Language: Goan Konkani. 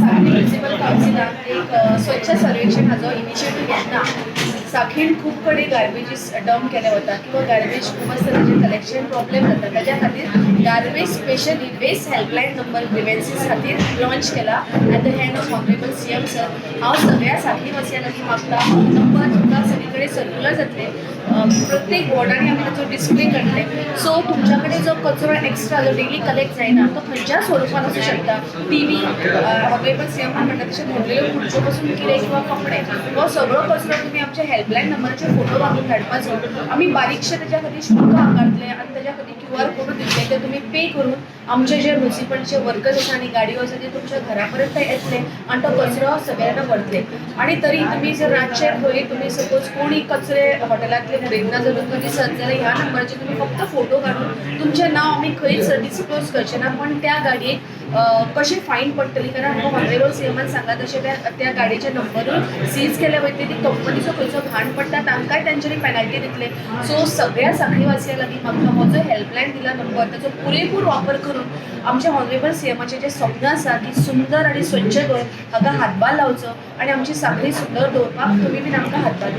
सांखळी म्युनिसिपल कावन्सिलान एक स्वच्छ सर्वेक्षण हाजो इनिशिएटीव घेतला. सांखळीन खूब कडेन गार्बेजीस डंप केले वता किंवा गार्बेज खूब आसता, ताजें कलेक्शन प्रॉब्लेम जाता. ताज्या खातीर garbage specially waste helpline number grievances खातीर लॉन्च केला at the hand of honourable CM sir. हांव सगळ्या सांखळी वासियां लागीं मागता, नंबर तुमकां सगळे कडेन सर्क्युलर जातले, प्रत्येक वॉर्डांनी आमी ताचो डिस्प्ले करतले. सो तुमच्या कडेन जो कचरो एक्स्ट्रा जो डेली कलेक्ट जायना, तो खंयच्याय स्वरुपान आसूं शकता. टीव्ही, ऑनरेबल सीएम म्हणटा तशें मोडलेल्यो खुर्च्यो पासून कितें किंवा कपडे, हो सगळो कचरो तुमी आमच्या हेल्पलायन नंबराचेर फोटो मागून धाडपाचो. आमी बारीकशे तेज्या खातीर शुल्क आकारतले आनी तेज्या खातीर क्यूआर कोडूय दितले. ते तुमी पे करून आमचे जे म्युनिसिपलचे वर्कर्स आसा आनी गाडयो आसा, ते तुमच्या घरा पर्यंत येतले आनी तो कचरो सगळ्यांना व्हरतले. आनी तरी तुमी जर रातचे खंय तुमी सपोज कोणी कचरे हॉटेलांतले उडयतना जर तुमकां दिसत जाल्यार ह्या नंबराचेर तुमी फक्त फोटो काडून, तुमचें नांव आमी खंयच डिस्क्लोज करचे ना, पण त्या गाडयेक कशें फायन पडटली, कारण आमकां ऑनरेबल सीएमान सांगला तशें त्या त्या गाडयेचे नंबरूय सीज केले वयतले. ती कंपनीचो खंयचो घाण पडटा, तांकांय तेंच्यांनी पेनल्टी दितले. सो सगळ्या सांखळीवासियां लागीं म्हाका, हो जो हेल्पलायन दिला नंबर, ताचो पुरेपूर वापर करून आमच्या ऑनरेबल सीएमाचें जें स्वप्न आसा की सुंदर आनी स्वच्छ गोंय, हाका हातभार लावचो आनी आमची सांखळी सुंदर दवरपाक तुमी बीन आमकां हातभार दिवचो.